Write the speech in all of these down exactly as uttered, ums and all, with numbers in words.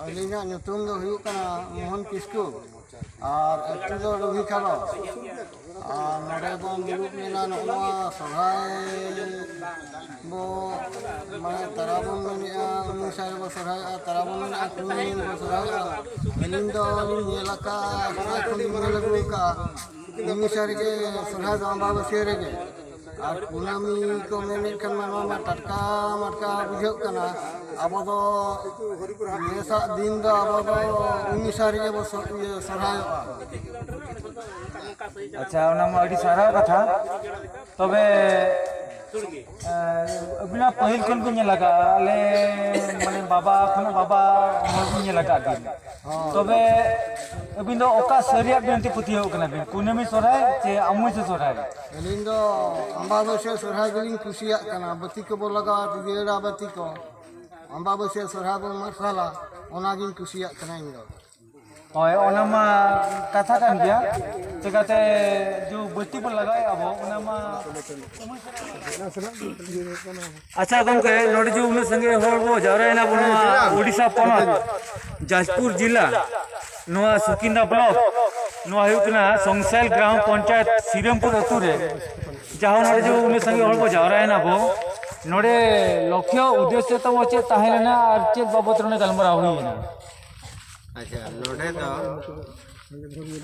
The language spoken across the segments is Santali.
ᱟᱹᱞᱤᱧᱟᱜ ᱧᱩᱛᱩᱢ ᱫᱚ ᱦᱩᱭᱩᱜ ᱠᱟᱱᱟ ᱢᱳᱦᱚᱱ ᱠᱤᱥᱠᱩ᱾ ᱟᱨ ᱟᱹᱛᱩ ᱫᱚ ᱨᱩᱦᱤ ᱠᱷᱟᱞᱚ᱾ ᱟᱨ ᱱᱚᱰᱮ ᱵᱚᱱ ᱫᱩᱲᱩᱵ ᱞᱮᱱᱟ ᱱᱚᱜᱼᱚ ᱱᱚᱣᱟ ᱥᱚᱨᱦᱟᱭ ᱵᱚ, ᱢᱟᱱᱮ ᱛᱟᱨᱟ ᱵᱚᱱ ᱢᱮᱱᱮᱜᱼᱟ, ᱩᱱᱤᱥ ᱨᱮᱵᱚ ᱥᱚᱨᱦᱟᱭᱚᱜᱼᱟ, ᱛᱟᱨᱟ ᱵᱚᱱ ᱢᱮᱱᱮᱜᱼᱟ, ᱠᱩᱱᱟᱹᱢᱤ ᱨᱮᱵᱚ ᱥᱚᱨᱦᱟᱭᱚᱜᱼᱟ᱾ ᱟᱹᱞᱤᱧ ᱫᱚ ᱞᱤᱧ ᱧᱮᱞ ᱟᱠᱟᱫᱼᱟ, ᱥᱮᱫᱟᱭ ᱠᱷᱚᱱ ᱞᱤᱧ ᱧᱮᱞ ᱟᱹᱜᱩ ᱟᱠᱟᱫᱼᱟ, ᱩᱱᱤᱥ ᱨᱮᱜᱮ ᱥᱚᱨᱦᱟᱭ ᱫᱚ ᱟᱢᱵᱟᱵᱟᱹᱥᱭᱟᱹ ᱨᱮᱜᱮ᱾ ᱟᱨ ᱠᱩᱱᱟᱹᱢᱤ ᱠᱚ ᱢᱮᱱᱮᱫ ᱠᱷᱟᱱ ᱢᱟ ᱱᱚᱣᱟ ᱢᱟ ᱴᱟᱴᱠᱟ ᱢᱟᱴᱠᱟ ᱵᱩᱡᱷᱟᱹᱜ ᱠᱟᱱᱟ᱾ ᱟᱵᱚ ᱫᱚ ᱱᱮᱥᱟᱜ ᱫᱤᱱ ᱫᱚ ᱟᱵᱚ ᱫᱚ ᱩᱱᱤᱥ ᱨᱮᱜᱮ ᱵᱚ ᱥᱚ-, ᱤᱭᱟᱹ, ᱥᱚᱨᱦᱟᱭᱚᱜᱼᱟ᱾ ᱟᱪᱪᱷᱟ, ᱚᱱᱟ ᱢᱟ ᱟᱹᱰᱤ ᱥᱟᱨᱦᱟᱣ ᱠᱟᱛᱷᱟ᱾ ᱛᱚᱵᱮ ᱮᱸ, ᱟᱹᱵᱤᱱᱟᱜ ᱯᱟᱹᱦᱤᱞ ᱠᱷᱚᱱ ᱵᱤᱱ ᱧᱮᱞ ᱟᱠᱟᱫᱼᱟ, ᱟᱞᱮ ᱢᱟᱱᱮ ᱵᱟᱵᱟ ᱠᱷᱚᱱᱟᱜ ᱵᱟᱵᱟ ᱩᱢᱮᱨ ᱵᱤᱱ ᱧᱮᱞ ᱟᱠᱟᱫ ᱵᱤᱱ᱾ ᱛᱚᱵᱮ ᱟᱹᱵᱤᱱ ᱫᱚ ᱚᱠᱟ ᱥᱟᱹᱨᱤᱭᱟᱜ ᱵᱤᱱᱛᱤ ᱯᱟᱹᱛᱭᱟᱹᱣ ᱠᱟᱱᱟ ᱵᱤᱱ, ᱠᱩᱱᱟᱹᱢᱤ ᱥᱚᱨᱦᱟᱭ ᱪᱮ ᱟᱢᱩᱭᱥᱟᱹ ᱥᱚᱨᱦᱟᱭ? ᱟᱹᱞᱤᱧ ᱫᱚ ᱟᱢᱵᱟᱵᱟᱹᱥᱭᱟᱹ ᱥᱚᱨᱦᱟᱭ ᱜᱮᱞᱤᱧ ᱠᱩᱥᱤᱭᱟᱜ ᱠᱟᱱᱟ᱾ ᱵᱟᱹᱛᱤ ᱠᱚᱵᱚ ᱞᱟᱜᱟᱣᱟ, ᱫᱤᱭᱟᱹᱲᱟ ᱵᱟᱹᱛᱤ ᱠᱚ᱾ ᱟᱢᱵᱟᱵᱟᱹᱥᱭᱟᱹ ᱥᱚᱨᱦᱟᱭ ᱵᱚᱱ ᱢᱟᱨᱥᱟᱞᱟ, ᱚᱱᱟᱜᱤᱧ ᱠᱩᱥᱤᱭᱟᱜ ᱠᱟᱱᱟ ᱤᱧ ᱫᱚ᱾ ᱦᱳᱭ, ᱚᱱᱟ ᱢᱟ ᱠᱟᱛᱷᱟ ᱠᱟᱱ ᱜᱮᱭᱟ᱾ ᱪᱤᱠᱟᱹᱛᱮ ᱡᱩ ᱵᱟᱹᱛᱤ ᱵᱚᱱ ᱞᱟᱜᱟᱣᱮᱫᱼᱟ ᱟᱵᱚ, ᱚᱱᱟ ᱢᱟ ᱟᱪᱪᱷᱟ ᱜᱚᱢᱠᱮ, ᱱᱚᱰᱮ ᱡᱮ ᱩᱱᱟᱹᱜ ᱥᱟᱸᱜᱮ ᱦᱚᱲ ᱵᱚ ᱡᱟᱣᱨᱟᱭᱮᱱᱟ ᱵᱚ ᱱᱚᱣᱟ ᱳᱰᱤᱥᱟ ᱯᱚᱱᱚᱛ ᱡᱟᱡᱽᱯᱩᱨ ᱡᱮᱞᱟ, ᱱᱚᱣᱟ ᱥᱩᱠᱤᱱᱫᱟ ᱵᱞᱚᱠ, ᱱᱚᱣᱟ ᱦᱩᱭᱩᱜ ᱠᱟᱱᱟ ᱥᱚᱝᱥᱟᱭ ᱜᱨᱟᱢ ᱯᱚᱧᱪᱟᱭᱮᱛ ᱥᱤᱨᱟᱢᱯᱩᱨ ᱟᱹᱛᱩ ᱨᱮ, ᱡᱟᱦᱟᱸ ᱱᱚᱰᱮ ᱡᱮ ᱩᱱᱟᱹᱜ ᱥᱟᱸᱜᱮ ᱦᱚᱲ ᱵᱚ ᱡᱟᱣᱨᱟᱭᱮᱱᱟ ᱵᱚ, ᱱᱚᱰᱮ ᱞᱚᱠᱠᱷᱭᱚ ᱩᱫᱽᱫᱮᱥᱥᱚ ᱛᱟᱵᱚ ᱪᱮᱫ ᱛᱟᱦᱮᱸ ᱞᱮᱱᱟ ᱟᱨ ᱪᱮᱫ ᱵᱟᱵᱚᱫ ᱨᱮ ᱱᱚᱰᱮ ᱜᱟᱞᱢᱟᱨᱟᱣ ᱦᱩᱭ ᱮᱱᱟ? ᱟᱪᱪᱷᱟ, ᱱᱚᱰᱮ ᱫᱚ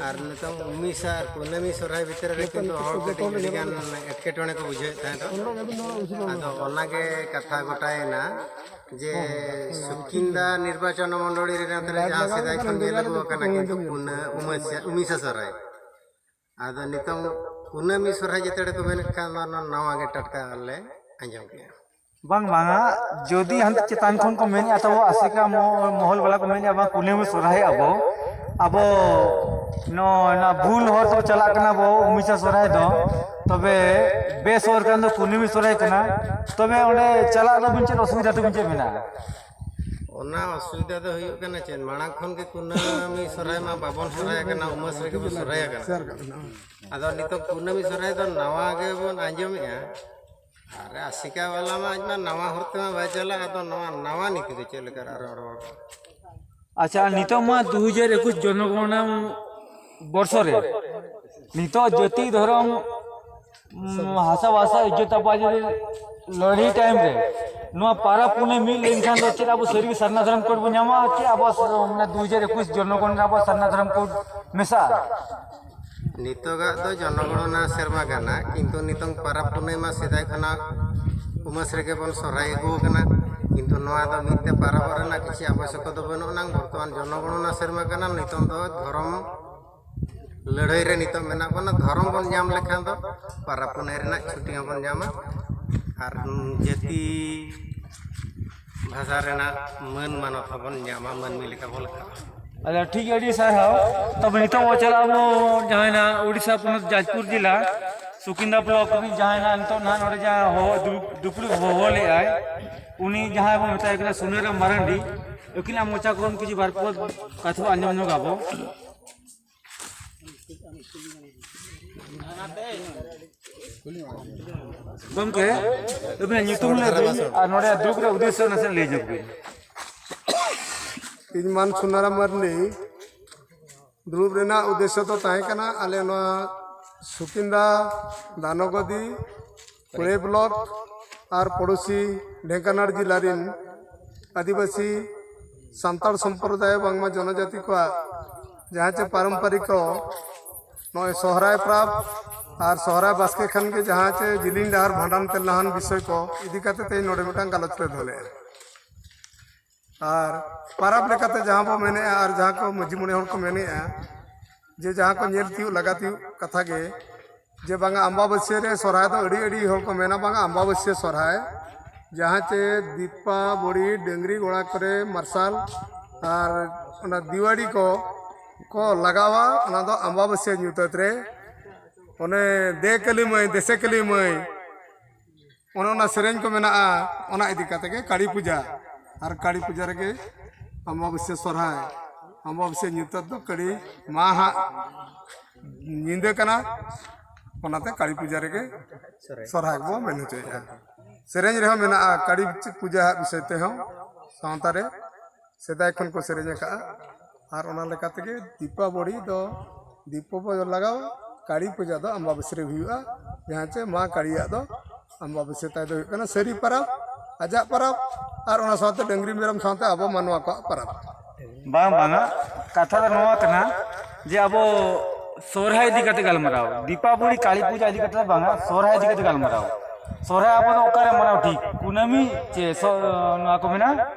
ᱟᱨ ᱱᱤᱛᱚᱝ ᱩᱢᱤᱥ ᱟᱨ ᱠᱩᱱᱟᱹᱢᱤ ᱥᱚᱨᱦᱟᱭ ᱵᱷᱤᱛᱨᱤ ᱨᱮ ᱠᱤᱱᱛᱩ ᱦᱚᱲ ᱠᱟᱹᱴᱤᱡ ᱟᱹᱰᱤᱜᱟᱱ ᱮᱴᱠᱮᱴᱚᱬᱮ ᱠᱚ ᱵᱩᱡᱷᱟᱹᱣᱮᱫ ᱛᱟᱦᱮᱸ ᱫᱚ᱾ ᱟᱫᱚ ᱚᱱᱟᱜᱮ ᱠᱟᱛᱷᱟ ᱜᱚᱴᱟᱭᱮᱱᱟ ᱡᱮ ᱥᱩᱠᱤᱱᱫᱟ ᱱᱤᱨᱵᱟᱪᱚᱱ ᱢᱚᱱᱰᱚᱞᱤ ᱨᱮᱱᱟᱜ ᱨᱮ ᱡᱟᱦᱟᱸ ᱥᱮᱫᱟᱭ ᱠᱷᱚᱱ ᱧᱮᱞ ᱟᱹᱜᱩ ᱟᱠᱟᱱᱟ, ᱠᱤᱱᱛᱩ ᱠᱩᱱᱟᱹ ᱩᱢᱟᱹᱥᱭᱟ ᱩᱢᱤᱥᱟ ᱥᱚᱨᱦᱟᱭ᱾ ᱟᱫᱚ ᱱᱤᱛᱚᱝ ᱠᱩᱱᱟᱹᱢᱤ ᱥᱚᱨᱦᱟᱭ ᱡᱮᱛᱮ ᱦᱚᱲ ᱠᱚ ᱢᱮᱱᱮᱫ ᱠᱷᱟᱱ, ᱱᱚᱣᱟ ᱱᱟᱣᱟ ᱜᱮ ᱴᱟᱴᱠᱟ ᱞᱮ ᱟᱸᱡᱚᱢ ᱠᱮᱜᱼᱟ᱾ ᱵᱟᱝ ᱵᱟᱝᱟ, ᱡᱩᱫᱤ ᱦᱟᱱᱛᱮ ᱪᱮᱛᱟᱱ ᱠᱷᱚᱱ ᱠᱚ ᱢᱮᱱᱮᱫᱼᱟ, ᱛᱟᱵᱚ ᱟᱥᱮᱠᱟ ᱢᱚ-, ᱢᱚᱦᱚᱞ ᱵᱟᱞᱟ ᱠᱚ ᱢᱮᱱᱮᱫᱼᱟ, ᱵᱟᱝ ᱠᱩᱱᱟᱹᱢᱤ ᱥᱚᱨᱦᱟᱭᱚᱜᱼᱟ ᱵᱚ, ᱟᱵᱚ ᱱᱚᱜᱼᱚᱭ ᱱᱚᱣᱟ ᱵᱷᱩᱞ ᱦᱚᱨ ᱛᱮᱵᱚ ᱪᱟᱞᱟᱜ ᱠᱟᱱᱟ ᱵᱚ ᱩᱢᱤᱥᱟ ᱥᱚᱨᱦᱟᱭ ᱫᱚ᱾ ᱛᱚᱵᱮ ᱵᱮᱥ ᱦᱚᱨ ᱠᱟᱱ ᱫᱚ ᱠᱩᱱᱟᱹᱢᱤ ᱥᱚᱨᱦᱟᱭ ᱠᱟᱱᱟ᱾ ᱛᱚᱵᱮ ᱚᱸᱰᱮ ᱪᱟᱞᱟᱜ ᱫᱚ ᱵᱤᱱ ᱪᱮᱫ ᱚᱥᱩᱵᱤᱫᱷᱟ ᱛᱟᱵᱤᱱ ᱪᱮᱫ ᱢᱮᱱᱟᱜᱼᱟ? ᱚᱱᱟ ᱚᱥᱩᱵᱤᱫᱷᱟ ᱫᱚ ᱦᱩᱭᱩᱜ ᱠᱟᱱᱟ ᱪᱮᱫ, ᱢᱟᱲᱟᱝ ᱠᱷᱚᱱ ᱜᱮ ᱠᱩᱱᱟᱹᱢᱤ ᱥᱚᱨᱦᱟᱭ ᱢᱟ ᱵᱟᱵᱚᱱ ᱥᱚᱨᱦᱟᱭ ᱟᱠᱟᱱᱟ, ᱩᱢᱟᱹᱥ ᱨᱮᱜᱮ ᱵᱚᱱ ᱥᱚᱨᱦᱟᱭ ᱟᱠᱟᱱᱟ᱾ ᱟᱫᱚ ᱱᱤᱛᱚᱜ ᱠᱩᱱᱟᱹᱢᱤ ᱥᱚᱨᱦᱟᱭ ᱫᱚ ᱱᱟᱣᱟ ᱜᱮᱵᱚᱱ ᱟᱸᱡᱚᱢᱮᱜᱼᱟ᱾ ᱟᱨᱮ ᱟᱥᱮᱠᱟ ᱵᱟᱞᱟ ᱢᱟ ᱟᱡ ᱢᱟ ᱱᱟᱣᱟ ᱦᱚᱨ ᱛᱮᱢᱟ ᱵᱟᱭ ᱪᱟᱞᱟᱜ, ᱟᱫᱚ ᱱᱚᱣᱟ ᱱᱟᱣᱟ ᱱᱤᱛᱤ ᱫᱚ ᱪᱮᱫ ᱞᱮᱠᱟ ᱟᱨ ᱨᱚᱲ? ᱟᱪᱪᱷᱟ, ᱟᱨ ᱱᱤᱛᱚᱜ ᱢᱟ ᱫᱩ ᱦᱟᱡᱟᱨ ᱮᱠᱩᱥ ᱡᱚᱱᱚᱜᱚᱬᱱᱟ ᱵᱚᱨᱥᱚ ᱨᱮ ᱱᱤᱛᱚᱜ ᱡᱟᱹᱛᱤ ᱫᱷᱚᱨᱚᱢ, ᱩᱢ, ᱦᱟᱥᱟ ᱵᱷᱟᱥᱟ ᱤᱡᱽᱡᱚᱛ ᱟᱵᱚᱣᱟᱜ ᱡᱩᱫᱤ ᱞᱟᱹᱲᱦᱟᱹᱭ ᱴᱟᱭᱤᱢ ᱨᱮ ᱱᱚᱣᱟ ᱯᱟᱨᱟ ᱯᱩᱱᱟᱹᱭ ᱢᱤᱫ ᱞᱮᱱᱠᱷᱟᱱ ᱫᱚ ᱪᱮᱫ ᱟᱵᱚ ᱥᱟᱹᱨᱤᱜᱮ ᱥᱟᱨᱱᱟ ᱫᱷᱚᱨᱚᱢ ᱠᱳᱰ ᱵᱚᱱ ᱧᱟᱢᱟ? ᱪᱮᱫ ᱟᱵᱚ ᱢᱟᱱᱮ ᱫᱩ ᱦᱟᱡᱟᱨ ᱮᱠᱩᱥ ᱡᱚᱱᱚᱜᱚᱬᱱᱟ ᱨᱮ ᱟᱵᱚ ᱥᱟᱨᱱᱟ ᱫᱷᱚᱨᱚᱢ ᱠᱳᱰ ᱢᱮᱥᱟᱜᱼᱟ? ᱱᱤᱛᱚᱜᱟᱜ ᱫᱚ ᱡᱚᱱᱚᱜᱚᱬᱱᱟ ᱥᱮᱨᱢᱟ ᱠᱟᱱᱟ, ᱠᱤᱱᱛᱩ ᱱᱤᱛᱚᱝ ᱯᱟᱨᱟᱵᱽ ᱯᱩᱱᱟᱹᱭ ᱢᱟ ᱥᱮᱫᱟᱭ ᱠᱷᱚᱱᱟᱜ ᱩᱢᱟᱹᱥ ᱨᱮᱜᱮ ᱵᱚᱱ ᱥᱚᱨᱦᱟᱭ ᱟᱹᱜᱩ ᱟᱠᱟᱱᱟ, ᱠᱤᱱᱛᱩ ᱱᱚᱣᱟ ᱫᱚ ᱢᱤᱫ ᱛᱮ ᱯᱟᱨᱟᱵᱚᱜ ᱨᱮᱱᱟᱜ ᱠᱤᱪᱷᱩ ᱟᱵᱚᱥᱭᱚᱠᱚ ᱫᱚ ᱵᱟᱹᱱᱩᱜ ᱟᱱᱟᱝ᱾ ᱵᱚᱨᱛᱚᱢᱟᱱ ᱡᱚᱱᱚᱜᱚᱬᱱᱟ ᱥᱮᱨᱢᱟ ᱠᱟᱱᱟ, ᱱᱤᱛᱚᱝ ᱫᱚ ᱫᱷᱚᱨᱚᱢ ᱞᱟᱹᱲᱦᱟᱹᱭ ᱨᱮ ᱱᱤᱛᱚᱜ ᱢᱮᱱᱟᱜ ᱵᱚᱱᱟ᱾ ᱫᱷᱚᱨᱚᱢ ᱵᱚᱱ ᱧᱟᱢ ᱞᱮᱠᱷᱟᱱ ᱫᱚ ᱯᱟᱨᱟᱵᱽ ᱯᱩᱱᱟᱹᱭ ᱨᱮᱱᱟᱜ ᱪᱷᱩᱴᱤ ᱦᱚᱸᱵᱚᱱ ᱧᱟᱢᱟ ᱟᱨ ᱡᱟᱹᱛᱤ ᱵᱷᱟᱥᱟ ᱨᱮᱱᱟᱜ ᱢᱟᱹᱱ ᱢᱟᱱᱚᱛ ᱦᱚᱸᱵᱚᱱ ᱧᱟᱢᱟ, ᱢᱟᱹᱱᱢᱤ ᱞᱮᱠᱟ ᱵᱚᱱ ᱞᱮᱠᱷᱟᱜᱼᱟ᱾ ᱟᱪᱪᱷᱟ, ᱴᱷᱤᱠ ᱜᱮᱭᱟ, ᱟᱹᱰᱤ ᱥᱟᱨᱦᱟᱣ᱾ ᱛᱚᱵᱮ ᱱᱤᱛᱚᱜ ᱵᱚᱱ ᱪᱟᱞᱟᱜᱼᱟ ᱟᱵᱚ ᱡᱟᱦᱟᱸᱭ ᱱᱟᱜ ᱩᱲᱤᱥᱥᱟ ᱯᱚᱱᱚᱛ ᱡᱟᱡᱽᱯᱩᱨ ᱡᱮᱞᱟ ᱥᱩᱠᱤᱱᱫᱟ ᱵᱞᱚᱠ ᱨᱤᱱᱤᱡ ᱡᱟᱦᱟᱸᱭ ᱱᱟᱜ ᱱᱤᱛᱚᱜ ᱱᱟᱦᱟᱜ ᱱᱚᱰᱮ ᱡᱟᱦᱟᱸ ᱦᱚᱦᱚ ᱫᱩᱲᱩᱵ ᱫᱩᱯᱲᱩᱵ ᱦᱚᱦᱚ ᱞᱮᱫᱼᱟᱭ, ᱩᱱᱤ ᱡᱟᱦᱟᱸᱭ ᱵᱚᱱ ᱢᱮᱛᱟᱭ ᱠᱟᱱᱟ ᱥᱩᱱᱟᱹᱨᱟᱢ ᱢᱟᱨᱟᱱᱰᱤ, ᱟᱹᱠᱤᱱᱟᱜ ᱢᱚᱪᱟ ᱠᱷᱚᱱ ᱠᱤᱪᱷᱩ ᱵᱟᱨ ᱯᱚᱫ ᱠᱟᱛᱷᱟ ᱵᱚ ᱟᱸᱡᱚᱢ ᱧᱚᱜ ᱟᱵᱚ᱾ ᱜᱚᱢᱠᱮ, ᱟᱹᱵᱤᱱᱟᱜ ᱧᱩᱛᱩᱢ ᱞᱟᱹᱭ ᱵᱤᱱ ᱟᱨ ᱱᱚᱰᱮ ᱫᱩᱲᱩᱵ ᱨᱮ ᱩᱫᱽᱫᱮᱥᱥᱚ ᱱᱟᱥᱮ ᱞᱟᱹᱭ ᱧᱚᱜ ᱵᱤᱱ᱾ ᱤᱧ ᱢᱟᱱ ᱥᱩᱱᱟᱨᱟᱢ ᱢᱟᱹᱨᱰᱤ᱾ ᱫᱩᱲᱩᱵ ᱨᱮᱱᱟᱜ ᱩᱫᱽᱫᱮᱥᱥᱚ ᱫᱚ ᱛᱟᱦᱮᱸ ᱠᱟᱱᱟ ᱟᱞᱮ ᱱᱚᱣᱟ ᱥᱩᱠᱤᱱᱫᱟ, ᱫᱟᱱᱚᱜᱚᱫᱤ, ᱠᱩᱲᱟᱹᱭ ᱵᱞᱚᱠ ᱟᱨ ᱯᱚᱲᱚᱥᱤ ᱰᱷᱮᱝᱠᱟᱱᱟᱲ ᱡᱤᱞᱟ ᱨᱮᱱ ᱟᱹᱫᱤᱵᱟᱹᱥᱤ ᱥᱟᱱᱛᱟᱲ ᱥᱚᱢᱯᱨᱚᱫᱟᱭ ᱵᱟᱝᱢᱟ ᱡᱚᱱᱚᱡᱟᱛᱤ ᱠᱚᱣᱟᱜ ᱡᱟᱦᱟᱸ ᱪᱮ ᱯᱟᱨᱚᱢᱯᱚᱨᱤᱠ ᱠᱚ ᱱᱚᱜᱼᱚᱭ ᱥᱚᱦᱨᱟᱭ ᱯᱚᱨᱚᱵᱽ ᱟᱨ ᱥᱚᱦᱨᱟᱭ ᱵᱟᱥᱠᱮ ᱠᱷᱟᱱ ᱜᱮ ᱡᱟᱦᱟᱸ ᱪᱮ ᱡᱤᱞᱤᱧ ᱰᱟᱦᱟᱨ ᱵᱷᱟᱸᱰᱟᱱ ᱛᱮᱞᱱᱟᱦᱟᱱ ᱵᱤᱥᱚᱭ ᱠᱚ ᱤᱫᱤ ᱠᱟᱛᱮ ᱛᱮᱦᱮᱧ ᱱᱚᱰᱮ ᱢᱤᱫᱴᱟᱝ ᱜᱟᱞᱚᱪ ᱞᱮ ᱫᱚᱦᱚ ᱞᱮᱫᱼᱟ᱾ ᱟᱨ ᱯᱟᱨᱟᱵᱽ ᱞᱮᱠᱟᱛᱮ ᱡᱟᱦᱟᱸ ᱵᱚ ᱢᱮᱱᱮᱫᱼᱟ ᱟᱨ ᱡᱟᱦᱟᱸ ᱠᱚ ᱢᱟᱹᱡᱷᱤ ᱢᱚᱬᱮ ᱦᱚᱲ ᱠᱚ ᱢᱮᱱᱮᱫᱼᱟ ᱡᱮ ᱡᱟᱦᱟᱸ ᱠᱚ ᱧᱮᱞ ᱛᱤᱭᱳᱜ ᱞᱟᱜᱟ ᱛᱤᱭᱳᱜ ᱠᱟᱛᱷᱟ ᱜᱮ, ᱡᱮ ᱵᱟᱝᱟ ᱟᱢᱵᱟᱵᱟᱹᱥᱭᱟᱹ ᱨᱮ ᱥᱚᱨᱦᱟᱭ ᱫᱚ ᱟᱹᱰᱤ ᱟᱹᱰᱤ ᱦᱚᱲ ᱠᱚ ᱢᱮᱱᱟ ᱵᱟᱝᱟ ᱟᱢᱵᱟᱵᱟᱹᱥᱭᱟᱹ ᱥᱚᱨᱦᱟᱭ, ᱡᱟᱦᱟᱸ ᱪᱮ ᱫᱤᱯᱟᱵᱚᱲᱤ ᱰᱟᱹᱝᱨᱤ ᱜᱚᱲᱟ ᱠᱚᱨᱮ ᱢᱟᱨᱥᱟᱞ ᱟᱨ ᱚᱱᱟ ᱫᱤᱣᱟᱲᱤ ᱠᱚ ᱠᱚ ᱞᱟᱜᱟᱣᱟ, ᱚᱱᱟ ᱫᱚ ᱟᱢᱵᱟᱵᱟᱹᱥᱭᱟᱹ ᱧᱩᱛᱟᱹᱛ ᱨᱮ᱾ ᱚᱱᱮ ᱫᱮ ᱠᱟᱹᱞᱤ ᱢᱟᱹᱭ, ᱫᱮᱥᱮ ᱠᱟᱹᱞᱤ ᱢᱟᱹᱭ, ᱚᱱᱮ ᱚᱱᱟ ᱥᱮᱨᱮᱧ ᱠᱚ ᱢᱮᱱᱟᱜᱼᱟ᱾ ᱚᱱᱟ ᱤᱫᱤ ᱠᱟᱛᱮ ᱜᱮ ᱠᱟᱹᱲᱤ ᱯᱩᱡᱟ, ᱟᱨ ᱠᱟᱹᱲᱤ ᱯᱩᱡᱟ ᱨᱮᱜᱮ ᱟᱢᱵᱟᱵᱟᱹᱥᱭᱟᱹ ᱥᱚᱨᱦᱟᱭ, ᱟᱢᱵᱟᱵᱟᱹᱥᱭᱟᱹ ᱧᱩᱛᱟᱹᱛ ᱫᱚ ᱠᱟᱹᱲᱤ ᱢᱟᱦᱟ ᱧᱤᱫᱟᱹ ᱠᱟᱱᱟ᱾ ᱚᱱᱟᱛᱮ ᱠᱟᱹᱞᱤ ᱯᱩᱡᱟ ᱨᱮᱜᱮ ᱥᱚᱨᱦᱟᱭ ᱵᱚ ᱢᱮᱱ ᱦᱚᱪᱚᱭᱮᱫᱼᱟ᱾ ᱥᱮᱨᱮᱧ ᱨᱮᱦᱚᱸ ᱢᱮᱱᱟᱜᱼᱟ ᱠᱟᱹᱞᱤ ᱯᱩᱡᱟ ᱦᱟᱜ ᱵᱤᱥᱚᱭ ᱛᱮᱦᱚᱸ, ᱥᱟᱶᱛᱟ ᱨᱮ ᱥᱮᱫᱟᱭ ᱠᱷᱚᱱ ᱠᱚ ᱥᱮᱨᱮᱧ ᱟᱠᱟᱫᱼᱟ᱾ ᱟᱨ ᱚᱱᱟ ᱞᱮᱠᱟ ᱛᱮᱜᱮ ᱫᱤᱯᱟᱵᱚᱲᱤ ᱫᱚ ᱫᱤᱯᱚ ᱵᱚ ᱞᱟᱜᱟᱣᱟ, ᱠᱟᱹᱞᱤ ᱯᱩᱡᱟ ᱫᱚ ᱟᱢᱵᱟᱵᱟᱹᱥᱭᱟᱹ ᱨᱮ ᱦᱩᱭᱩᱜᱼᱟ᱾ ᱡᱟᱦᱟᱸ ᱪᱮ ᱢᱟ ᱠᱟᱹᱞᱤᱭᱟᱜ ᱫᱚ ᱟᱢᱵᱟᱵᱟᱹᱥᱭᱟᱹ ᱛᱟᱭ ᱫᱚ ᱦᱩᱭᱩᱜ ᱠᱟᱱᱟ ᱥᱟᱹᱨᱤ ᱯᱟᱨᱟᱵᱽ, ᱟᱡᱟᱜ ᱯᱟᱨᱟᱵᱽ, ᱟᱨ ᱚᱱᱟ ᱥᱟᱶᱛᱮ ᱰᱟᱹᱝᱨᱤ ᱢᱮᱨᱚᱢ ᱥᱟᱶᱛᱮ ᱟᱵᱚ ᱢᱟᱱᱣᱟ ᱠᱚᱣᱟᱜ ᱯᱟᱨᱟᱵᱽ᱾ ᱵᱟᱝ, ᱵᱟᱝᱟ, ᱠᱟᱛᱷᱟ ᱫᱚ ᱱᱚᱣᱟ ᱠᱟᱱᱟ ᱡᱮ ᱟᱵᱚ ᱥᱚᱨᱦᱟᱭ ᱤᱫᱤ ᱠᱟᱛᱮ ᱜᱟᱞᱢᱟᱨᱟᱣ, ᱫᱤᱯᱟᱵᱚᱞᱤ ᱠᱟᱹᱞᱤ ᱯᱩᱡᱟ ᱤᱫᱤ ᱠᱟᱛᱮ ᱫᱚ ᱵᱟᱝᱟ, ᱥᱚᱨᱦᱟᱭ ᱤᱫᱤ ᱠᱟᱛᱮ ᱜᱟᱞᱢᱟᱨᱟᱣ᱾ ᱥᱚᱨᱦᱟᱭ ᱟᱵᱚ ᱫᱚ ᱚᱠᱟᱨᱮ ᱢᱟᱱᱟᱣ ᱴᱷᱤᱠ? ᱠᱩᱱᱟᱹᱢᱤ ᱪᱮ ᱥᱚ-, ᱱᱚᱣᱟ ᱠᱚ ᱢᱮᱱᱟ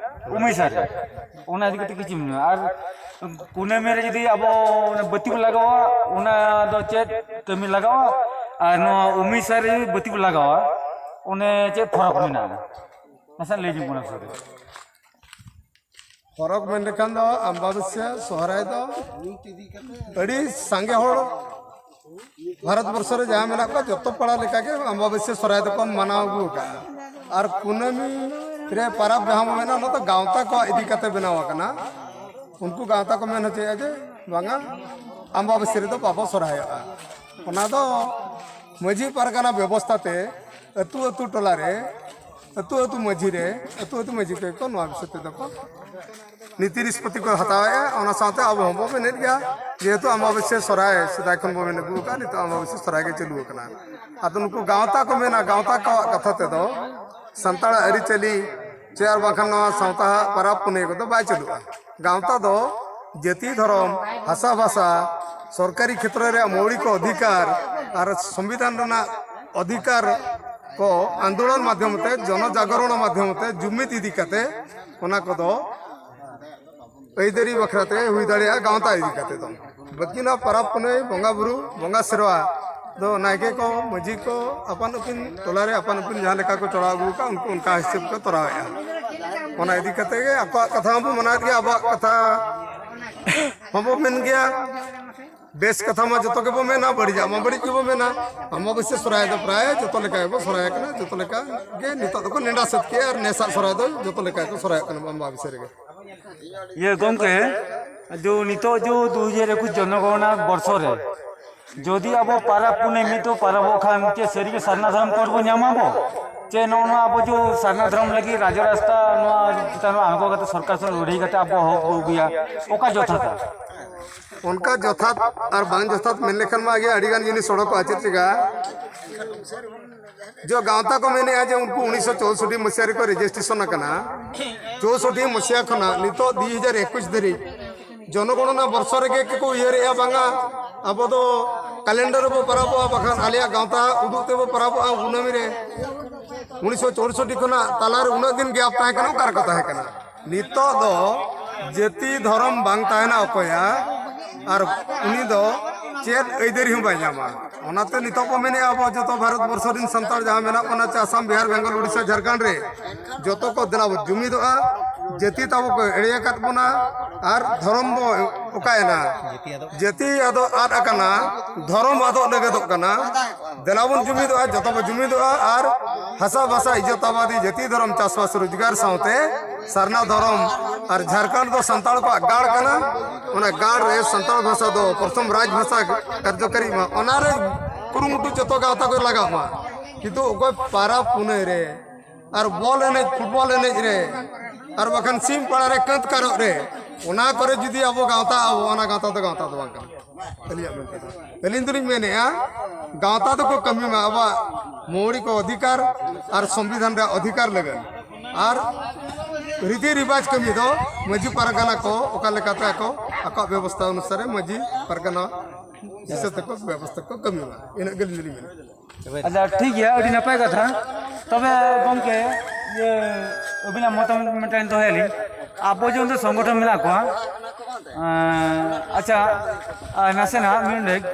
ᱩᱢᱤᱥᱟ ᱨᱮ, ᱚᱱᱟ ᱤᱫᱤ ᱠᱟᱛᱮ ᱠᱤᱪᱷᱩ ᱢᱮᱱᱟᱜᱼᱟ᱾ ᱟᱨ ᱠᱩᱱᱟᱹᱢᱤ ᱨᱮ ᱡᱩᱫᱤ ᱟᱵᱚ ᱚᱱᱟ ᱵᱟᱹᱛᱤ ᱵᱚ ᱞᱟᱜᱟᱣᱟ, ᱚᱱᱟ ᱫᱚ ᱪᱮᱫ ᱠᱟᱹᱢᱤ ᱞᱟᱜᱟᱣᱟ? ᱟᱨ ᱱᱚᱣᱟ ᱩᱢᱤᱥᱟ ᱨᱮ ᱡᱩᱫᱤ ᱵᱟᱹᱛᱤ ᱵᱚ ᱞᱟᱜᱟᱣᱟ, ᱚᱱᱮ ᱪᱮᱫ ᱯᱷᱚᱨᱚᱠ ᱢᱮᱱᱟᱜᱼᱟ? ᱱᱟᱥᱮ ᱞᱟᱹᱭ ᱧᱚᱜ ᱵᱚᱱᱟ ᱥᱚᱫᱚᱨ᱾ ᱯᱚᱨᱚᱵᱽ ᱢᱮᱱ ᱞᱮᱠᱷᱟᱱ ᱫᱚ ᱟᱢᱵᱟᱵᱟᱹᱥᱭᱟᱹ ᱥᱚᱦᱨᱟᱭ ᱫᱚ ᱟᱹᱰᱤ ᱥᱟᱸᱜᱮ ᱦᱚᱲ ᱵᱷᱟᱨᱚᱛ ᱵᱚᱨᱥᱚ ᱨᱮ ᱡᱟᱦᱟᱸ ᱢᱮᱱᱟᱜ ᱠᱚᱣᱟ, ᱡᱚᱛᱚ ᱯᱟᱲᱟ ᱞᱮᱠᱟᱜᱮ ᱟᱢᱵᱟᱵᱟᱹᱥᱭᱟᱹ ᱥᱚᱦᱨᱟᱭ ᱫᱚᱠᱚ ᱢᱟᱱᱟᱣ ᱟᱹᱜᱩ ᱟᱠᱟᱫᱼᱟ᱾ ᱟᱨ ᱠᱩᱱᱟᱹᱢᱤ ᱨᱮ ᱯᱟᱨᱟᱵᱽ ᱡᱟᱦᱟᱸ ᱵᱚᱱ ᱢᱮᱱᱟ, ᱚᱱᱟ ᱫᱚ ᱜᱟᱶᱛᱟ ᱠᱚᱣᱟᱜ ᱤᱫᱤ ᱠᱟᱛᱮ ᱵᱮᱱᱟᱣ ᱟᱠᱟᱱᱟ᱾ ᱩᱱᱠᱩ ᱜᱟᱶᱛᱟ ᱠᱚ ᱢᱮᱱ ᱦᱚᱪᱚᱭᱮᱫᱼᱟ ᱡᱮ ᱵᱟᱝᱟ, ᱟᱢᱵᱟᱵᱟᱹᱥᱭᱟᱹ ᱨᱮᱫᱚ ᱵᱟᱵᱚ ᱥᱚᱦᱨᱟᱭᱚᱜᱼᱟ᱾ ᱚᱱᱟ ᱫᱚ ᱢᱟᱹᱡᱷᱤ ᱯᱟᱨᱜᱟᱱᱟ ᱵᱮᱵᱚᱥᱛᱷᱟ ᱛᱮ ᱟᱹᱛᱩ ᱟᱹᱛᱩ ᱴᱚᱞᱟ ᱨᱮ, ᱟᱹᱛᱩ ᱟᱹᱛᱩ ᱢᱟᱹᱡᱷᱤ ᱨᱮ, ᱟᱹᱛᱩ ᱟᱹᱛᱩ ᱢᱟᱹᱡᱷᱤ ᱠᱚ ᱱᱚᱣᱟ ᱵᱤᱥᱚᱭ ᱛᱮᱫᱚ ᱠᱚ ᱱᱤᱛᱤ ᱱᱤᱥᱯᱚᱛᱤ ᱠᱚ ᱦᱟᱛᱟᱣᱮᱫᱼᱟ᱾ ᱚᱱᱟ ᱥᱟᱶᱛᱮ ᱟᱵᱚ ᱦᱚᱸᱵᱚ ᱢᱮᱱᱮᱫ ᱜᱮᱭᱟ, ᱡᱮᱦᱮᱛᱩ ᱟᱢᱵᱟᱵᱟᱹᱥᱭᱟᱹ ᱥᱚᱦᱨᱟᱭ ᱥᱮᱫᱟᱭ ᱠᱷᱚᱱ ᱵᱚ ᱢᱮᱱ ᱟᱹᱜᱩ ᱟᱠᱟᱫᱼᱟ, ᱱᱤᱛᱚᱜ ᱟᱢᱵᱟᱵᱟᱹᱥᱭᱟᱹ ᱥᱚᱦᱨᱟᱭ ᱜᱮ ᱪᱟᱹᱞᱩ ᱟᱠᱟᱱᱟ᱾ ᱟᱫᱚ ᱱᱩᱠᱩ ᱜᱟᱶᱛᱟ ᱠᱚ ᱢᱮᱱᱟ, ᱜᱟᱶᱛᱟ ᱠᱚᱣᱟᱜ ᱠᱟᱛᱷᱟ ᱛᱮᱫᱚ ᱥᱟᱱᱛᱟᱲᱟᱜ ᱟᱹᱨᱤᱪᱟᱹᱞᱤ ᱪᱮ ᱟᱨ ᱵᱟᱝᱠᱷᱟᱱ ᱱᱚᱣᱟ ᱥᱟᱶᱛᱟ ᱯᱟᱨᱟᱵᱽ ᱯᱩᱱᱟᱹᱭ ᱠᱚᱫᱚ ᱵᱟᱭ ᱪᱟᱹᱞᱩᱜᱼᱟ᱾ ᱜᱟᱶᱛᱟ ᱫᱚ ᱡᱟᱹᱛᱤ, ᱫᱷᱚᱨᱚᱢ, ᱵᱷᱟᱥᱟ, ᱵᱷᱟᱥᱟ, ᱥᱚᱨᱠᱟᱨᱤ ᱠᱷᱮᱛᱨᱚ ᱨᱮᱭᱟᱜ ᱢᱳᱣᱞᱤᱠ ᱚᱫᱷᱤᱠᱟᱨ ᱟᱨ ᱥᱚᱝᱵᱤᱫᱷᱟᱱ ᱨᱮᱱᱟᱜ ᱚᱫᱷᱤᱠᱟᱨ ᱠᱚ ᱟᱱᱫᱳᱞᱚᱱ ᱢᱟᱫᱽᱫᱷᱚᱢ ᱛᱮ, ᱡᱚᱱᱚ ᱡᱟᱜᱚᱨᱚᱱ ᱢᱟᱫᱽᱫᱷᱚᱢ ᱛᱮ ᱡᱩᱢᱤᱫ ᱤᱫᱤ ᱠᱟᱛᱮ ᱚᱱᱟ ᱠᱚᱫᱚ ᱟᱹᱭᱫᱟᱹᱨᱤ ᱵᱟᱠᱷᱨᱟ ᱛᱮ ᱦᱩᱭ ᱫᱟᱲᱮᱭᱟᱜᱼᱟ᱾ ᱜᱟᱶᱛᱟ ᱤᱫᱤ ᱠᱟᱛᱮ ᱫᱚ ᱵᱟᱹᱠᱤ ᱱᱚᱣᱟ ᱯᱚᱨᱚᱵᱽ ᱯᱩᱱᱟᱹᱭ, ᱵᱚᱸᱜᱟ ᱵᱩᱨᱩ, ᱵᱚᱸᱜᱟ ᱥᱮᱨᱣᱟ ᱫᱚ ᱱᱟᱭᱠᱮ ᱠᱚ, ᱢᱟᱹᱡᱷᱤ ᱠᱚ ᱟᱯᱟᱱ ᱟᱹᱯᱤᱱ ᱴᱚᱞᱟ ᱨᱮ ᱟᱯᱟᱱ ᱟᱹᱯᱤᱱ ᱡᱟᱦᱟᱸ ᱞᱮᱠᱟ ᱠᱚ ᱪᱚᱲᱟᱣ ᱟᱹᱜᱩ ᱟᱠᱟᱫ, ᱩᱱᱠᱩ ᱚᱱᱠᱟ ᱦᱤᱥᱟᱹᱵ ᱠᱚ ᱛᱚᱨᱟᱣᱮᱫᱼᱟ᱾ ᱚᱱᱟ ᱤᱫᱤ ᱠᱟᱛᱮ ᱜᱮ ᱟᱠᱚᱣᱟᱜ ᱠᱟᱛᱷᱟ ᱦᱚᱸᱵᱚ ᱢᱟᱱᱟᱣᱮᱫ ᱜᱮᱭᱟ, ᱟᱵᱚᱣᱟᱜ ᱠᱟᱛᱷᱟ ᱦᱚᱸᱵᱚ ᱢᱮᱱ ᱜᱮᱭᱟ᱾ ᱵᱮᱥ ᱠᱟᱛᱷᱟ ᱢᱟ ᱡᱚᱛᱚ ᱜᱮᱵᱚ ᱢᱮᱱᱟ, ᱵᱟᱹᱲᱤᱡᱟᱜ ᱢᱟ ᱵᱟᱹᱲᱤᱡ ᱜᱮᱵᱚ ᱢᱮᱱᱟ᱾ ᱟᱢᱵᱟᱵᱟᱹᱥᱭᱟᱹ ᱥᱚᱦᱨᱟᱭ ᱫᱚ ᱯᱨᱟᱭ ᱡᱚᱛᱚ ᱞᱮᱠᱟ ᱜᱮᱵᱚ ᱥᱚᱦᱨᱟᱭ ᱠᱟᱱᱟ, ᱡᱚᱛᱚ ᱞᱮᱠᱟ ᱜᱮ ᱱᱤᱛᱚᱜ ᱫᱚᱠᱚ ᱱᱮᱰᱟ ᱥᱟᱹᱛ ᱠᱮᱜᱼᱟ, ᱟᱨ ᱱᱮᱥᱟᱜ ᱥᱚᱦᱨᱟᱭ ᱫᱚ ᱡᱚᱛᱚ ᱞᱮᱠᱟ ᱜᱮᱠᱚ ᱥᱚᱦᱨᱟᱭᱚᱜ ᱠᱟᱱᱟ ᱟᱢᱵᱟᱵᱟᱹᱥᱭᱟᱹ ᱨᱮᱜᱮ᱾ ᱤᱭᱟᱹ ᱜᱚᱢᱠᱮ, ᱡᱚ ᱱᱤᱛᱚᱜ ᱡᱚ ᱫᱩ ᱦᱟᱡᱟᱨ ᱮᱠᱩᱥ ᱡᱚᱱᱚᱜᱚᱬᱚᱱᱟ ᱵᱚᱨᱥᱚ ᱨᱮ ᱡᱩᱫᱤ ᱟᱵᱚ ᱯᱟᱨᱟᱵᱽ ᱯᱩᱱᱟᱹᱭ ᱢᱤᱫ ᱫᱚ ᱯᱟᱨᱟᱵᱚᱜ ᱠᱷᱟᱱ, ᱪᱮᱫ ᱥᱟᱹᱨᱤᱜᱮ ᱥᱟᱨᱱᱟ ᱫᱷᱚᱨᱚᱢ ᱠᱳᱰ ᱵᱚᱱ ᱧᱟᱢᱟ ᱟᱵᱚ? ᱪᱮ ᱱᱚᱜᱼᱚ ᱱᱚᱣᱟ ᱟᱵᱚ ᱡᱮ ᱥᱟᱨᱱᱟ ᱫᱷᱚᱨᱚᱢ ᱞᱟᱹᱜᱤᱫ ᱨᱟᱡᱽ ᱨᱟᱥᱛᱟ ᱱᱚᱣᱟ ᱪᱮᱛᱟᱱ ᱨᱮ ᱟᱬᱜᱚ ᱠᱟᱛᱮ ᱥᱚᱨᱠᱟᱨ ᱥᱟᱶ ᱞᱟᱹᱲᱦᱟᱹᱭ ᱠᱟᱛᱮ ᱟᱵᱚ ᱦᱚᱠ ᱵᱚ ᱟᱹᱜᱩᱭᱟ, ᱚᱠᱟ ᱡᱚᱛᱷᱟᱛᱟ? ᱚᱱᱠᱟ ᱡᱚᱛᱷᱟᱛ ᱟᱨ ᱵᱟᱝ ᱡᱚᱛᱷᱟᱛ ᱢᱮᱱ ᱞᱮᱠᱷᱟᱱ ᱢᱟ ᱟᱜᱮ ᱟᱹᱰᱤ ᱜᱟᱱ ᱡᱤᱱᱤᱥ ᱥᱚᱲᱚᱠᱚᱜᱼᱟ᱾ ᱪᱮᱫ ᱞᱮᱠᱟ ᱡᱚ ᱜᱟᱶᱛᱟ ᱠᱚ ᱢᱮᱱᱮᱜᱼᱟ ᱡᱮ ᱩᱱᱠᱩ ᱩᱱᱤᱥᱥᱚ ᱪᱳᱥᱚᱴᱴᱤ ᱢᱟᱹᱥᱤᱭᱟ ᱨᱮᱠᱚ ᱨᱮᱡᱤᱥᱴᱨᱮᱥᱚᱱ ᱟᱠᱟᱱᱟ᱾ ᱪᱳᱥᱚᱴᱴᱤ ᱢᱟᱹᱥᱤᱭᱟ ᱠᱷᱚᱱᱟᱜ ᱱᱤᱛᱚᱜ ᱫᱩ ᱦᱟᱡᱟᱨ ᱮᱠᱩᱥ ᱫᱷᱟᱹᱨᱤᱡ ᱡᱚᱱᱚᱜᱚᱬᱚᱱᱟ ᱵᱚᱨᱥᱚ ᱨᱮᱜᱮ ᱠᱚ ᱩᱭᱦᱟᱹᱨᱮᱜᱼᱟ, ᱵᱟᱝᱟ ᱟᱵᱚ ᱫᱚ ᱠᱮᱞᱮᱱᱰᱟᱨ ᱨᱮᱵᱚ ᱯᱟᱨᱟᱵᱚᱜᱼᱟ, ᱵᱟᱠᱷᱟᱱ ᱟᱞᱮᱭᱟᱜ ᱜᱟᱶᱛᱟ ᱩᱫᱩᱜ ᱛᱮᱵᱚ ᱯᱟᱨᱟᱵᱚᱜᱼᱟ ᱠᱩᱱᱟᱹᱢᱤ ᱨᱮ᱾ ᱩᱱᱤᱥᱥᱚ ᱪᱳᱥᱚᱴᱴᱤ ᱠᱷᱚᱱᱟᱜ ᱛᱟᱞᱟᱨᱮ ᱩᱱᱟᱹᱜ ᱫᱤᱱ ᱜᱮᱯ ᱛᱟᱦᱮᱸ ᱠᱟᱱᱟ, ᱚᱠᱟ ᱨᱮᱠᱚ ᱛᱟᱦᱮᱸ ᱠᱟᱱᱟ? ᱱᱤᱛᱚᱜ ᱫᱚ ᱡᱟᱹᱛᱤ ᱫᱷᱚᱨᱚᱢ ᱵᱟᱝ ᱛᱟᱦᱮᱱᱟ ᱚᱠᱚᱭᱟᱜ, ᱟᱨ ᱩᱱᱤ ᱫᱚ ᱪᱮᱫ ᱟᱹᱭᱫᱟᱹᱨᱤ ᱦᱚᱸ ᱵᱟᱭ ᱧᱟᱢᱟ᱾ ᱚᱱᱟᱛᱮ ᱱᱤᱛᱚᱜ ᱵᱚ ᱢᱮᱱᱮᱜᱼᱟ, ᱟᱵᱚ ᱡᱚᱛᱚ ᱵᱷᱟᱨᱚᱛ ᱵᱚᱨᱥᱚ ᱨᱮᱱ ᱥᱟᱱᱛᱟᱲ ᱡᱟᱦᱟᱸ ᱢᱮᱱᱟᱜ ᱵᱚᱱᱟ, ᱪᱮ ᱟᱥᱟᱢ, ᱵᱤᱦᱟᱨ, ᱵᱮᱝᱜᱚᱞ, ᱩᱲᱤᱥᱥᱟ, ᱡᱷᱟᱲᱠᱷᱚᱸᱰ ᱨᱮ, ᱡᱚᱛᱚ ᱠᱚ ᱫᱮᱞᱟ ᱵᱚ ᱡᱩᱢᱤᱫᱚᱜᱼᱟ᱾ ᱡᱟᱹᱛᱤ ᱛᱟᱵᱚ ᱠᱚ ᱮᱲᱮ ᱟᱠᱟᱫ ᱵᱚᱱᱟ ᱟᱨ ᱫᱷᱚᱨᱚᱢ ᱵᱚ ᱚᱠᱟᱭᱮᱱᱟ? ᱡᱟᱹᱛᱤ ᱟᱫᱚ ᱟᱫ ᱟᱠᱟᱱᱟ, ᱫᱷᱚᱨᱚᱢ ᱟᱫᱚᱜ ᱞᱟᱹᱜᱤᱫᱚᱜ ᱠᱟᱱᱟ᱾ ᱫᱮᱞᱟ ᱵᱚᱱ ᱡᱩᱢᱤᱫᱚᱜᱼᱟ, ᱡᱚᱛᱚ ᱵᱚ ᱡᱩᱢᱤᱫᱚᱜᱼᱟ ᱟᱨ ᱦᱟᱥᱟ ᱵᱷᱟᱥᱟ ᱤᱡᱽᱡᱚᱛ ᱟᱵᱟᱫᱤ ᱡᱟᱹᱛᱤ ᱫᱷᱚᱨᱚᱢ ᱪᱟᱥᱵᱟᱥ ᱨᱳᱡᱽᱜᱟᱨ ᱥᱟᱶᱛᱮ ᱥᱟᱨᱱᱟ ᱫᱷᱚᱨᱚᱢ ᱟᱨ ᱡᱷᱟᱲᱠᱷᱚᱸᱰ ᱫᱚ ᱥᱟᱱᱛᱟᱲ ᱠᱚᱣᱟᱜ ᱜᱟᱲ ᱠᱟᱱᱟ᱾ ᱚᱱᱟ ᱜᱟᱲ ᱨᱮ ᱥᱟᱱᱛᱟᱲ ᱵᱷᱟᱥᱟ ᱫᱚ ᱯᱨᱚᱛᱷᱚᱢ ᱨᱟᱡᱽ ᱵᱷᱟᱥᱟ ᱠᱟᱨᱡᱚᱠᱟᱨᱤ ᱢᱟ, ᱚᱱᱟᱨᱮ ᱠᱩᱨᱩᱢᱩᱴᱩ ᱡᱚᱛᱚ ᱜᱟᱶᱛᱟ ᱠᱚ ᱞᱟᱜᱟᱜ ᱢᱟ᱾ ᱠᱤᱱᱛᱩ ᱚᱠᱚᱭ ᱯᱟᱨᱟᱵᱽ ᱯᱩᱱᱟᱹᱭ ᱨᱮ ᱟᱨ ᱵᱚᱞ ᱮᱱᱮᱡ, ᱯᱷᱩᱴᱵᱚᱞ ᱮᱱᱮᱡ ᱨᱮ ᱟᱨ ᱵᱟᱠᱷᱟᱱ ᱥᱤᱢ ᱯᱟᱲᱟ ᱨᱮ ᱠᱟᱹᱛ ᱠᱟᱨᱚᱜ ᱨᱮ, ᱚᱱᱟ ᱠᱚᱨᱮ ᱡᱩᱫᱤ ᱟᱵᱚ ᱜᱟᱶᱛᱟ ᱟᱵᱚ, ᱚᱱᱟ ᱜᱟᱶᱛᱟ ᱫᱚ ᱜᱟᱶᱛᱟ ᱫᱚ ᱵᱟᱝ ᱠᱟᱱᱟ᱾ ᱟᱹᱞᱤᱧᱟᱜ ᱢᱮᱱ ᱛᱮᱫᱚ, ᱟᱹᱞᱤᱧ ᱫᱚᱞᱤᱧ ᱢᱮᱱᱮᱫᱼᱟ, ᱜᱟᱶᱛᱟ ᱫᱚᱠᱚ ᱠᱟᱹᱢᱤ ᱢᱟ ᱟᱵᱚᱣᱟᱜ ᱢᱳᱣᱲᱤᱠ ᱚᱫᱷᱤᱠᱟᱨ ᱟᱨ ᱥᱚᱝᱵᱤᱫᱷᱟᱱ ᱨᱮᱭᱟᱜ ᱚᱫᱷᱤᱠᱟᱨ ᱞᱟᱹᱜᱤᱫ᱾ ᱟᱨ ᱨᱤᱛᱤ ᱨᱤᱵᱟᱡᱽ ᱠᱟᱹᱢᱤ ᱫᱚ ᱢᱟᱹᱡᱷᱤ ᱯᱟᱨᱜᱟᱱᱟ ᱠᱚ ᱚᱠᱟ ᱞᱮᱠᱟᱛᱮ ᱟᱠᱚ ᱟᱠᱚᱣᱟᱜ ᱵᱮᱵᱚᱥᱛᱷᱟ ᱚᱱᱩᱥᱟᱨᱮ ᱢᱟᱹᱡᱷᱤ ᱯᱟᱨᱜᱟᱱᱟ ᱦᱤᱥᱟᱹᱵ ᱛᱮᱠᱚ ᱵᱮᱵᱚᱥᱛᱷᱟ ᱠᱚ ᱠᱟᱹᱢᱤ ᱢᱟ, ᱤᱱᱟᱹᱜ ᱜᱮ ᱟᱹᱞᱤᱧ ᱫᱚᱞᱤᱧ ᱢᱮᱱᱟ᱾ ᱟᱪᱪᱷᱟ, ᱴᱷᱤᱠ ᱜᱮᱭᱟ, ᱟᱹᱰᱤ ᱱᱟᱯᱟᱭ ᱠᱟᱛᱷᱟ᱾ ᱛᱚᱵᱮ ᱜᱚᱢᱠᱮ, ᱤᱭᱟᱹ, ᱟᱹᱵᱤᱱᱟᱜ ᱢᱚᱛᱟᱢᱚᱛ ᱢᱤᱫᱴᱟᱝ ᱫᱚᱦᱚᱭᱟᱞᱤᱧ᱾ ᱟᱵᱚ ᱡᱮ ᱩᱱᱠᱩ ᱥᱚᱝᱜᱚᱴᱷᱚᱱ ᱢᱮᱱᱟᱜ ᱠᱚᱣᱟ, ᱮᱸ, ᱟᱪᱪᱷᱟ, ᱟᱨ ᱱᱟᱥᱮᱱᱟᱜ ᱢᱤᱫ ᱢᱤᱱᱤᱴ᱾